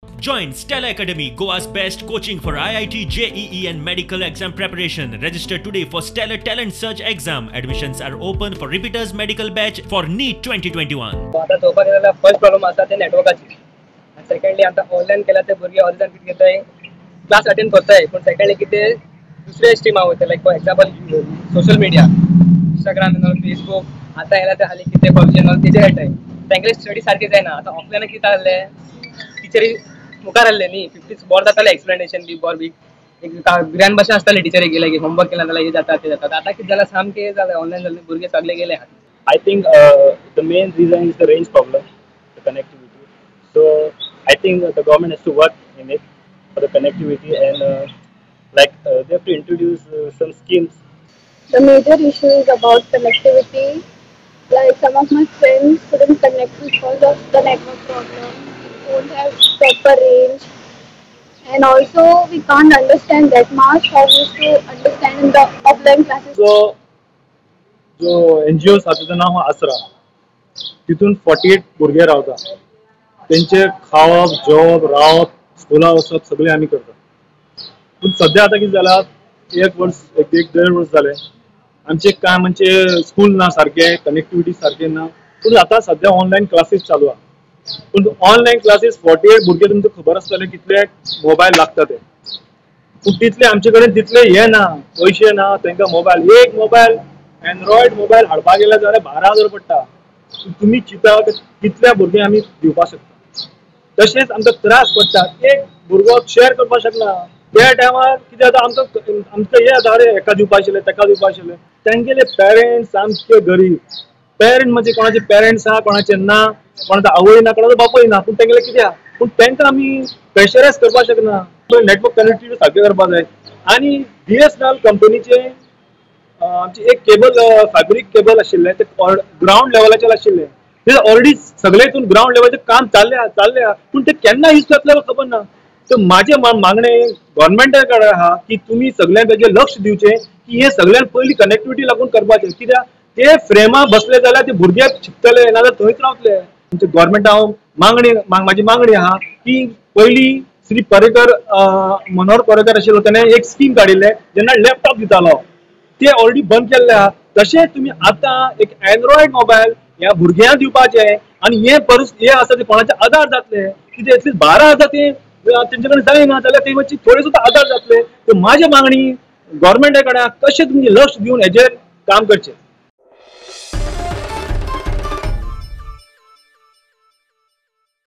Join Stella Academy, Goa's best coaching for IIT, JEE and medical exam preparation. Register today for Stellar Talent Search exam. Admissions are open for repeaters medical batch for NEET 2021. आतां चोवपाक गेल्यार जाल्यार first problem आसा ते नॅटवर्काची आनी secondly आतां online केल्यार ते भुरगे ऑल जाण कितें करताय, क्लास अटेंड करताय, पूण सेकंडली कितें दुसरे स्ट्रिमा वयता, like for example social media, Instagram, Facebook. आतां येयला ते हालीं कितें पबजी तेजेर खेळटाय, तेंगेले स्टडी सारकी जायना. आतां ऑफलायन कितें जाल्लें, टिचरी मुखार आहले न्ही, फिफ्टीच बरें जातालें एक्सप्लेनेशन बी बरें बी एक ग्रँड भाशेन आसतालें टिचरी गेले की होमवर्क केला जाल्यार हें जाता तें जाता. आतां कितें जालां, सामकें जालें ऑनलायन जालें, भुरगे सगळे गेले. I think the main reason is the range problem, the connectivity. So I think the government has to work in it for the connectivity and they have to introduce some schemes. The major issue is about connectivity. Like some of my friends couldn't connect because of the network problem. Don't have proper range, and also we can't understand that much how we used to understand in the offline classes. So, जो NGO आसा तेजो नांव आसरा, तितून 48 भुरगे रावता, तेंचे खावप, जेवप, रावप, स्कुला वचप सगळें आमी करता. पूण सद्या आतां कितें जालां, एक वर्स एक देड वर्स जालें आमचें काय म्हणजे स्कूल ना सारकें, कनेक्टिविटी सारकें ना. पूण आतां सद्या ऑनलायन क्लासीस चालू आहा. पूण ऑनलायन क्लासीस 48 भुरगे तुमकां खबर आसतलें कितले मोबायल लागता ते, पूण तितले आमचे कडेन तितले हे ना, पयशे ना तांकां मोबायल. एक मोबायल एन्ड्रॉयड मोबायल हाडपाक गेले जाल्यार 12,000 पडटा. तुमी चिंता कितल्या भुरग्यांक आमी दिवपाक शकता. तशेंच आमकां त्रास पडटा, एक भुरगो शेअर करपाक शकना. त्या टायमार कितें जाता, आमकां आमकां हें जाता, अरे हेका दिवपा आशिल्लें, तेका दिवपा आशिल्लें. तेंगेले पेरेंट्स सामके गरीब पेरेंट, म्हणजे कोणाचे पेरेंट्स आहा, कोणाचे ना, कोणाचो आवय ना, कोणाचो बापूय ना, पूण तेंगेले कितें आहा, पूण तेंकां आमी प्रेशरायज करपाक शकना. नेटवर्क कनेक्टिविटी सारकें करपाक जाय. आनी BSNL कंपनीचे आमचे एक केबल, फॅब्रीक केबल आशिल्लें, तें ग्रावंड लेवलाचेर आशिल्लें, ते ऑलरेडी सगळे हितून ग्रावंड लेवलाचेर काम चाललें आहा, पूण ते केन्ना यूज जातलें खबर ना. तर म्हाजें मागणें गव्हर्मेंटा कडेन आहा की तुमी सगळ्यां तेजेर लक्ष दिवचें की हे सगळ्यान पयलीं कनेक्टिविटी लागून करपाचें, कित्याक ते फ्रेमा बसले जाल्यार ते भुरगे शिकतले, नाजाल्यार थंयच रावतले. आमच्या गव्हर्मेंटा हांव मागणी, म्हाजी मागणी आहा की पयलीं श्री पर्रीकर, मनोहर पर्रीकर आशिल्लो, तेणें एक स्कीम काडिल्लें जेन्ना लॅपटॉप दितालो, ते ऑलरेडी बंद केल्ले आहा. तशें तुमी आतां एक एन्ड्रॉयड मोबायल ह्या भुरग्यांक दिवपाचें आनी हे परिस्थिती हे आसा ते कोणाचे आदार जातले, कितें एटलीस्ट 12,000 ते तेंचे कडेन जायना जाल्यार ते मातशी थोडे सुद्दां आदार जातले. तर म्हाजी मागणी गव्हर्मेंटा कडेन कशें तुमी लक्ष दिवन हेजेर काम करचें.